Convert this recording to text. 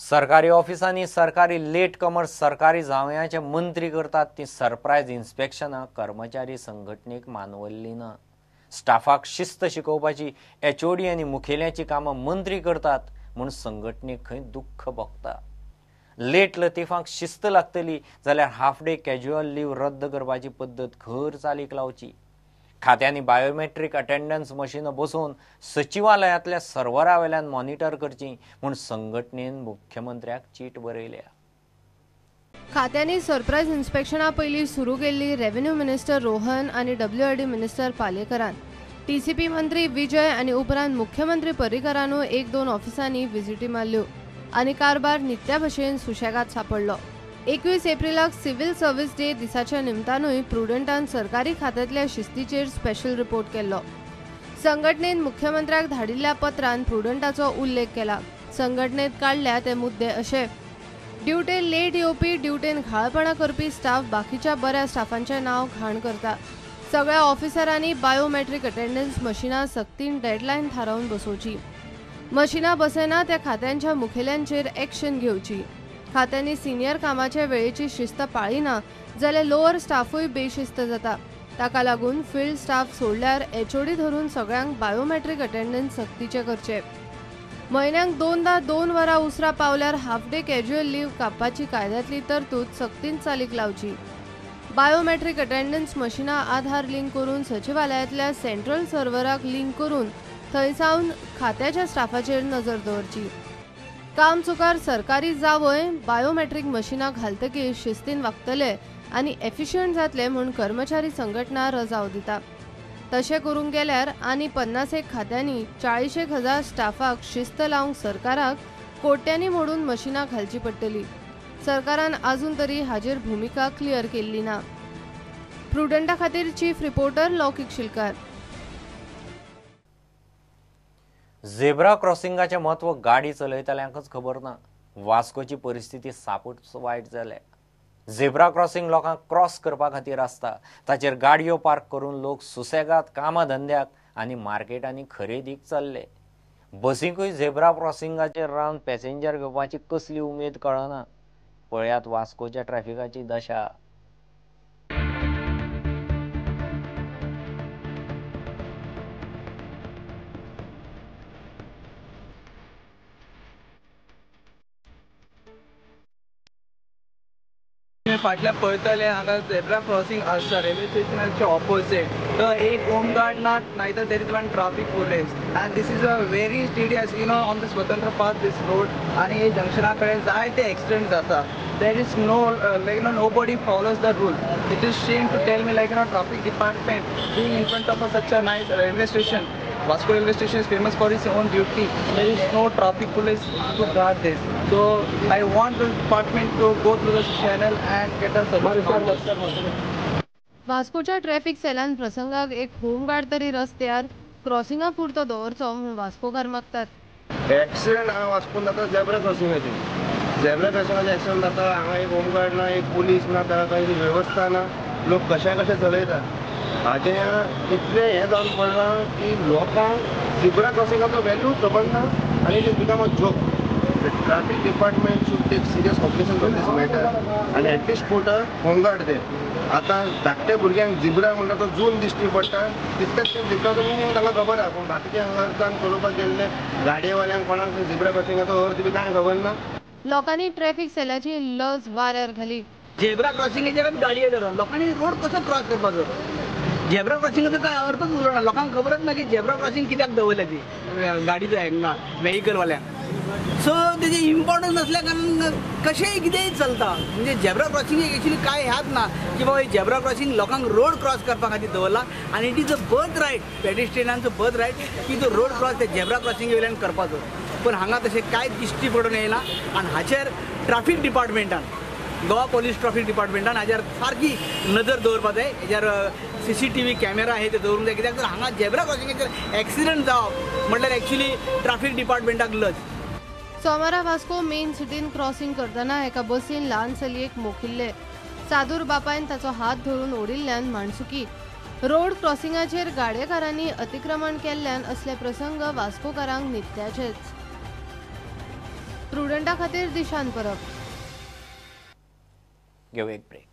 सरकारी ऑफिसांनी सरकारी लेट कमर सरकारी जावयांचे मंत्री करतात ती सरप्रायज इन्स्पेक्शनां कर्मचारी संघटनेक मानवल्ली ना. स्टाफाक शिस्त शिकोवपाची एचओडी आनी मुखेल्यांची कामां मंत्री करतात म्हूण संघटनेक खंय दुख्ख भोगता. लेट लतीफांक शिस्त लागतली जाल्यार हाफ डे कॅज्युअल लीव रद्द करपाची पद्दत खर चालीक लावची. खात्यांनी बायोमेट्रीक अटेंडन्स मशीनां बसोवन सचिवालयांतल्या सर्वरा वेल्यान मॉनिटर करची म्हूण संघटनेन मुख्यमंत्र्याक चीट बरयल्या. खात्यांनी सरप्रायज इन्स्पेक्शना पयलीं सुरू केल्ली रेव्हेन्यू मिनिस्टर रोहन आनी डब्ल्यूआरडी मिनिस्टर पालेकरान, टीसीपी मंत्री विजय आनी उपरांत मुख्यमंत्री पर्रीकरानूय एक दोन ऑफिसांनी विजिटी मारल्यो आनी कारभार नित्या भशेन सुशेगाद सांपडलो. 21 एप्रिलाक सिव्हिल सर्व्हिस डे दिसाच्या निमतानूय प्रुडंटान सरकारी खात्यांतल्या शिस्तीचेर स्पेशल रिपोर्ट केल्लो. संघटनेन मुख्यमंत्र्याक धाडिल्ल्या पत्रान प्रुडंटाचो उल्लेख केला. संघटनेत काडल्या ते मुद्दे अशे: ड्युटेन लेट येवपी, ड्युटेन घाळपणां करपी स्टाफ बाकीच्या बऱ्या स्टाफांचें नांव घाण करता. सगळ्या ऑफिसरांनी बायोमेट्रीक अटेंडन्स मशिनां सक्तीन डेडलायन थारावन बसोवची. मशिनां बसयना त्या खात्यांच्या मुखेल्यांचेर एक्शन घेवची. खात्यांनी सिनियर कामाच्या वेळेची शिस्त पाळिना जाल्यार लोअर स्टाफूय बेशिस्त जाता. ताका लागून फिल्ड स्टाफ सोडल्यार एचओडी धरून सगळ्यांक बायोमेट्रीक अटेंडन्स सक्तीचें करचें. म्हयन्याक दोनदा 2 वरां उसरां पावल्यार हाफ डे कॅज्युअल लीव कापपाची कायद्यांतली तरतूद सक्तीन चालीक लावची. बायोमेट्रीक अटेंडन्स मशिनां आधार लिंक करून सचिवालयांतल्या सेंट्रल सर्वराक लिंक करून थंय सावन खात्याच्या स्टाफाचेर नजर दवरची. काम चुकार सरकारी जावय बायोमेट्रीक मशिनां घालतकीर शिस्तीन वागतले आनी एफिशियंट जातले म्हूण कर्मचारी संघटना रजाव दिता. तशें करूंक गेल्यार आनी 50 खात्यांनी 40,000 स्टाफाक शिस्त लावंक सरकाराक कोट्यांनी मोडून मशिनां घालची पडटली. सरकारान आजून तरी हाजेर भुमिका क्लियर केल्ली ना. प्रुडंटा खातीर chief reporter Laukik Shilkar. Zebra क्रॉसिंगाचें म्हत्व गाडी चलयतल्यांकच खबर ना. वास्कोची परिस्थिती सापूच वायट जाल्या. झेब्रा क्रॉसिंग लोकांक क्रॉस करपा खातीर आसता, ताचेर गाडयो पार्क करून लोक सुसेगाद कामा धंद्याक आनी मार्केटांनी खरेदीक चल्ले. बसींकूय झेब्रा क्रॉसिंगाचेर रावन पॅसेंजर घेवपाची कसली उमेद कळना. पळयात वास्कोच्या ट्रॅफिकाची दशा. फाटल्यान पळयतले हांगा झेब्रा क्रॉसिंग आसा रेल्वे स्टेशनाचे ऑपोजीट. तर एक होम गार्ड ना, नायतर there is one traffic police and this is a very tedious you know on the Swatantra path this road. आनी हे जंक्शना कडेन जायते एक्सिडंट जाता. There is no like you know nobody follows the rule. It is shame to tell me like you know traffic department being in front of a such a nice railway station. Vasco railway station is famous for its own beauty. There is no traffic police to guard this. So I want the department to go through this channel and get a solution. वास्कोच्या traffic सेलान प्रसंगाक एक home guard तरी रस्त्यार क्रॉसिंगा पुरतो दवरचो म्हूण वास्कोकार मागतात. एक्सिडंट हांगा वास्कोन जाता झेब्रा क्रॉसिंगाचेर. झेब्रा क्रॉसिंगाचे एक्सिडंट जाता. हांगा एक होमगार्ड ना, एक पोलीस ना, ताका कांय वेवस्था ना. लोक कशा कशे चलयता हाचें इतलें हें जावन पडलां की लोकांक झेब्रा क्रॉसिंगाचो वेल्यू खबर ना आनी it is become a joke. The traffic department should take serious cognizance of this matter आनी at least put a home guard there. आतां धाकट्या भुरग्यांक झिब्रा म्हणटा तो जून दिश्टी पडटा तितकेच ते झिब्राचो मिनींग तांकां खबर आसा, पूण बाकीचे हांगा अर्थान पळोवपाक गेल्ले गाडयेवाल्यांक कोणाक झिब्रा क्रॉसिंगाचो अर्थ बी कांय खबर ना. लोकांनी ट्रॅफिक सेलाची लज वाऱ्यार घाली. झेब्रा क्रॉसिंगेचेर आमी गाडये धरून लोकांनी रोड कसो क्रॉस करपाचो? झेब्रा क्रॉसिंगाचो काय अर्थच उरलो ना. लोकांक खबरच ना की झेब्रा क्रॉसिंग कित्याक दवरल्या ती गाडीचो हांगा व्हेकलवाल्यांक. सो तेजे इम्पॉर्टन्स नासल्या कारणान कशेंय कितेंय चलता. म्हणजे झेब्रा क्रॉसिंग एक्चुली कांय ह्याच ना की बाबा झेब्रा क्रॉसिंग लोकांक रोड क्रॉस करपा खातीर दवरला आनी it is a birth right, पेडिस्ट्रियनांचो birth right की तो रोड क्रॉस त्या झेब्रा क्रॉसिंगे वयल्यान करपाचो. पण हांगा तशें कांय दिश्टी पडून येयना आनी हाचेर ट्राफीक डिपार्टमेंटान, गोवा पोलीस ट्राफीक डिपार्टमेंटान हाजेर सारकी नदर दवरपा जाय. हेजेर CCTV camera हे ते दवरूंक जाय, कित्याक तर हांगा झेब्रा क्रॉसिंगेचेर एक्सिडंट जावप म्हटल्यार एक्चुली ट्राफीक डिपार्टमेंटाक लज. सोमारा वास्को मेन सिटीन क्रॉसिंग करतना एका बसीन ल्हान चलयेक मोखिल्ले. सादूर बापायन ताचो हात धरून ओडिल्ल्यान माणसुकी. रोड क्रॉसिंगाचेर गाडयेकारांनी अतिक्रमण केल्ल्यान असले प्रसंग वास्कोकारांक नित्याचेच. प्रुडंटा खातीर दिशांत परब. घेऊ एक ब्रेक.